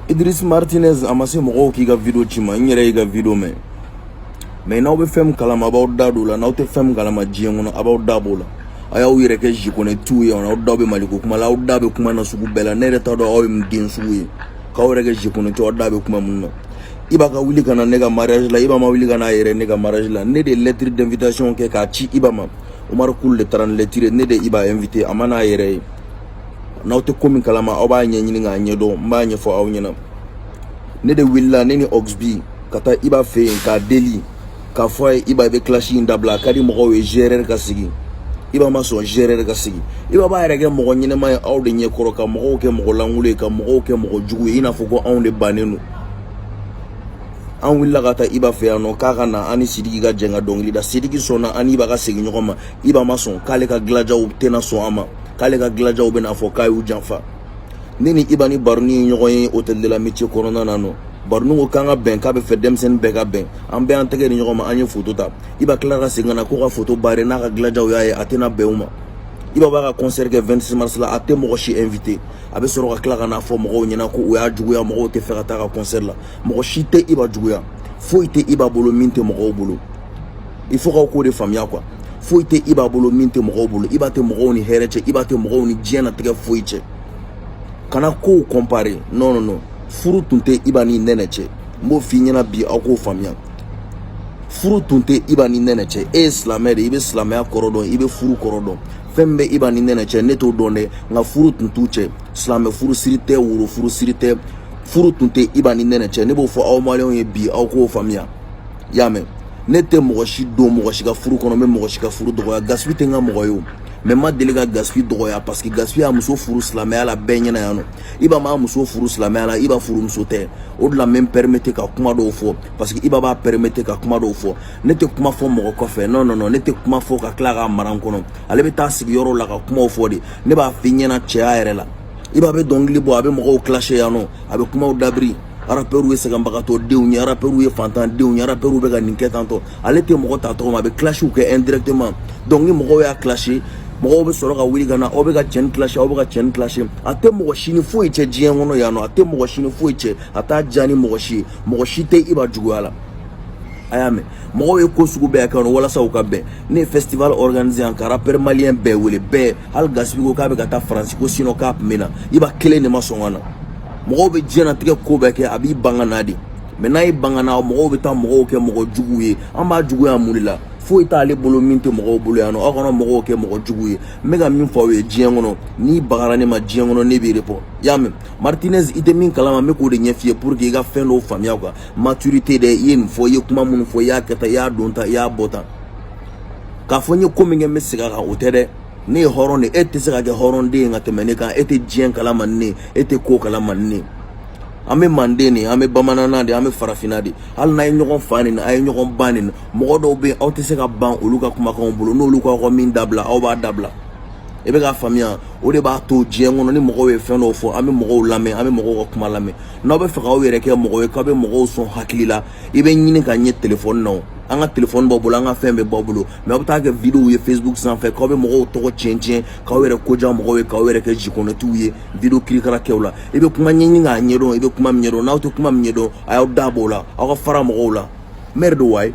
Idriss Martinez, a ma se mɔgɔw k'i ka vidéo ci ma. N yɛrɛ y'i ka vidéo mɛn, mais n'aw bɛ fɛn min kalama, a b'aw da don o la. N'aw tɛ fɛn min kalama diɲɛ kɔnɔ, a b'aw da b'o la. A y'aw yɛrɛ kɛ jikonɛtiw ye, aw da bɛ maliko kuma la, aw da bɛ kuma na sugu bɛɛ la. Ne yɛrɛ t'a dɔn aw ye mun den sugu ye k'aw yɛrɛ kɛ jikonɛtiw, aw da bɛ kuma minnu na. Iba ka wuli ka na ne ka mariage la, Iba ma wuli ka n'a yɛrɛ ne ka mariage la. Ne de ye lettre d'invitation kɛ k'a ci Iba ma. Umaru Kulu de taara ni lettre ye. Ne de Iba invité, a ma n'a yɛrɛ ye. N'aw tɛ ko min kalama, aw b'a ɲɛɲini k'a ɲɛdɔn. N b'a ɲɛfɔ aw ɲɛna. Ne de wulila, ne ni Oxby, ka taa Iba fɛ yen k'a deli, k'a fɔ a ye: "Iba, i bɛ clash in dabila, a ka di mɔgɔw ye, GRR ka sigi." Iba ma sɔn GRR ka sigi. Iba b'a yɛrɛ kɛ mɔgɔ ɲɛnɛma ye aw de ɲɛkɔrɔ, ka mɔgɔw kɛ mɔgɔ lankolon ye, ka mɔgɔw kɛ mɔgɔ jugu ye, i n'a fɔ ko anw de bannen don. An wulila ka taa Iba fɛ yan nɔ k'a ka na an ni Sidiki ka jɛn ka dɔnkili da. Sidiki sɔnna, an ni Iba ka segin ɲɔgɔn ma. Iba ma sɔn, k'ale ka gilajaw tɛna sɔn a ma, k'ale ka gilajaw bɛna fɔ k'a y'u janfa. Ne ni Iba ni Baruni ye ɲɔgɔn ye hôtel de l'amitié kɔnɔna na nɔ. Baruni ko k'an ka bɛn, k'a bɛ fɛ denmisɛnnin bɛɛ ka bɛn. An bɛɛ y'an tɛgɛ di ɲɔgɔn ma, an ye photo ta. Iba tila ka segin ka na ko ka photo bare, n'a ka gilajaw y'a ye, a tɛna bɛn u ma. Iba b'a ka concert kɛ 26 mars la, a tɛ mɔgɔ si invité. A bɛ sɔrɔ ka tila ka n'a fɔ mɔgɔw ɲɛna ko u y'a juguya, mɔgɔw tɛ fɛ ka taa ka concert la. Mɔgɔ si tɛ Iba juguya, foyi tɛ Iba bolo min tɛ mɔgɔw bolo. Il faut k'aw k'o de faamuya quoi. Foyi tɛ Iba bolo min tɛ mɔgɔw bolo. Iba tɛ mɔgɔw ni hɛrɛ cɛ, Iba tɛ mɔgɔw ni diɲɛ natigɛ foyi cɛ. Kana kow comparer, non, non, non. Furu tun tɛ Iba ni Nɛnɛ cɛ, n b'o f'i ɲɛna bi, aw k'o faamuya. Furu tun tɛ Iba ni Nɛnɛ cɛ. E ye silamɛ de, i bɛ silamɛya kɔrɔ dɔn, i bɛ furu kɔrɔ dɔn. Fɛn min bɛ Iba ni Nɛnɛ cɛ, ne t'o dɔn dɛ, nka furu tun t'u cɛ. Silamɛ furu siri tɛ, woro furu siri tɛ, furu tun tɛ Iba ni Nɛnɛ cɛ. Ne b'o fɔ aw maliyɛnw ye bi, aw k'o faamuya. I y'a mɛn? Ne tɛ mɔgɔ si don mɔgɔ si ka furu kɔnɔ, n bɛ mɔgɔ si ka furu dɔgɔya. Gaspi tɛ n ka mɔgɔ ye o, mais n ma deli ka Gaspi dɔgɔya, parce que Gaspi y'a muso furu silamɛya la bɛɛ ɲɛna yan nɔ. Iba m'a muso furu silamɛya la, Iba furumuso tɛ. O de la n bɛ n permettre ka kuma dɔw fɔ, parce que Iba b'a permettre ka kuma dɔw fɔ. Ne tɛ kuma fɔ mɔgɔ kɔfɛ, non, non, non. Ne tɛ kuma fɔ ka tila k'a mara n kɔnɔ. Ale bɛ taa sigi yɔrɔ la ka kumaw fɔ de. Ne b'a f'i ɲɛna cɛya yɛrɛ la. Iba bɛ dɔnkili bɔ, a bɛ mɔgɔw clasher yan nɔ, a bɛ kumaw dabiri: rappeurw ye sɛgɛnbagatɔ denw ye, rappeurw ye fantan denw ye, rappeurw bɛ ka nin kɛ tantɔ. Ale tɛ mɔgɔ ta tɔgɔ ma, a bɛ clashw kɛ indirectement. Donc ni mɔgɔw y'a clasher, mɔgɔw bɛ sɔrɔ ka wuli ka na: "Aw bɛ ka cɛni clasher, aw bɛ ka cɛni clasher." A tɛ mɔgɔ si ni foyi cɛ diɲɛ kɔnɔ yan nɔ, a tɛ mɔgɔ si ni foyi cɛ, a t'a diya ni mɔgɔ si ye. Mɔgɔ si tɛ Iba juguya la. A y'a mɛn, mɔgɔw ye ko sugu bɛɛ kɛ walasa u ka bɛn. Ne ye festival organiser yan ka rappeur malien bɛɛ wele, bɛɛ. Hali Gaspi ko k'a bɛ ka taa Faransi, ko sinon k'a tun bɛ na. Iba kelen de ma sɔn ka na. Mɔgɔw bɛ diɲɛnatigɛ ko bɛɛ kɛ, a b'i ban ka na de. Mais n'a y'i ban ka na, mɔgɔw bɛ taa mɔgɔw kɛ mɔgɔ juguw ye. An b'a juguya mun de la? Foyi t'ale bolo min tɛ mɔgɔw bolo yan nɔ. Aw kana mɔgɔw kɛ mɔgɔ jugu ye. N bɛ ka min fɔ aw ye diɲɛ kɔnɔ, n'i bagara ne ma diɲɛ kɔnɔ, ne b'i répond. I y'a mɛn? Martinez, i tɛ min kalama, n bɛ k'o de ɲɛf'i ye pour que i ka fɛn dɔw faamuya quoi. Maturité dɛ, i ye nin fɔ, i ye kuma minnu fɔ, i y'a kɛ tan, i y'a don tan, i y'a bɔ tan. K'a fɔ n ye ko min kɛ, n bɛ segin a kan, o tɛ dɛ. Ne ye hɔrɔn de, e tɛ se ka kɛ hɔrɔnden ye ka tɛmɛ ne kan. E tɛ diɲɛ kalama ni ne ye, e tɛ ko kalama ni ne ye. An bɛ manden de, an bɛ bamananna de, an bɛ farafinna de. Hali n'a ye ɲɔgɔn fa nin, a ye ɲɔgɔn ba nin, mɔgɔ dɔw bɛ yen, aw tɛ se ka ban olu ka kumakanw bolo. N'olu ko aw ka min dabila, aw b'a dabila. I bɛ k'a faamuya? O de b'a to diɲɛ kɔnɔ, ni mɔgɔw ye fɛn dɔw fɔ, an bɛ mɔgɔw lamɛn, an bɛ mɔgɔw ka kuma lamɛn. N'aw bɛ fɛ k'aw yɛrɛ kɛ mɔgɔ ye k'aw bɛ mɔgɔw sɔn hakili la, i bɛ ɲini ka ɲɛ telefɔni na o. An ka telefɔni b'aw bolo, an ka fɛn bɛɛ b'aw bolo, mais aw bɛ taa kɛ vidéo ye Facebook sanfɛ k'aw bɛ mɔgɔw tɔgɔ tiɲɛ tiɲɛ, k'aw yɛrɛ koja mɔgɔw ye, k'aw yɛrɛ kɛ jikɔnɔtiw ye vidéo kirikarakɛw la. I bɛ kuma ɲɛɲini k'a ɲɛdɔn, i bɛ kuma min ɲɛdɔn. N'aw tɛ kuma min ɲɛdɔn, a y'aw da b'o la, aw ka fara mɔgɔw la. Merde wayi.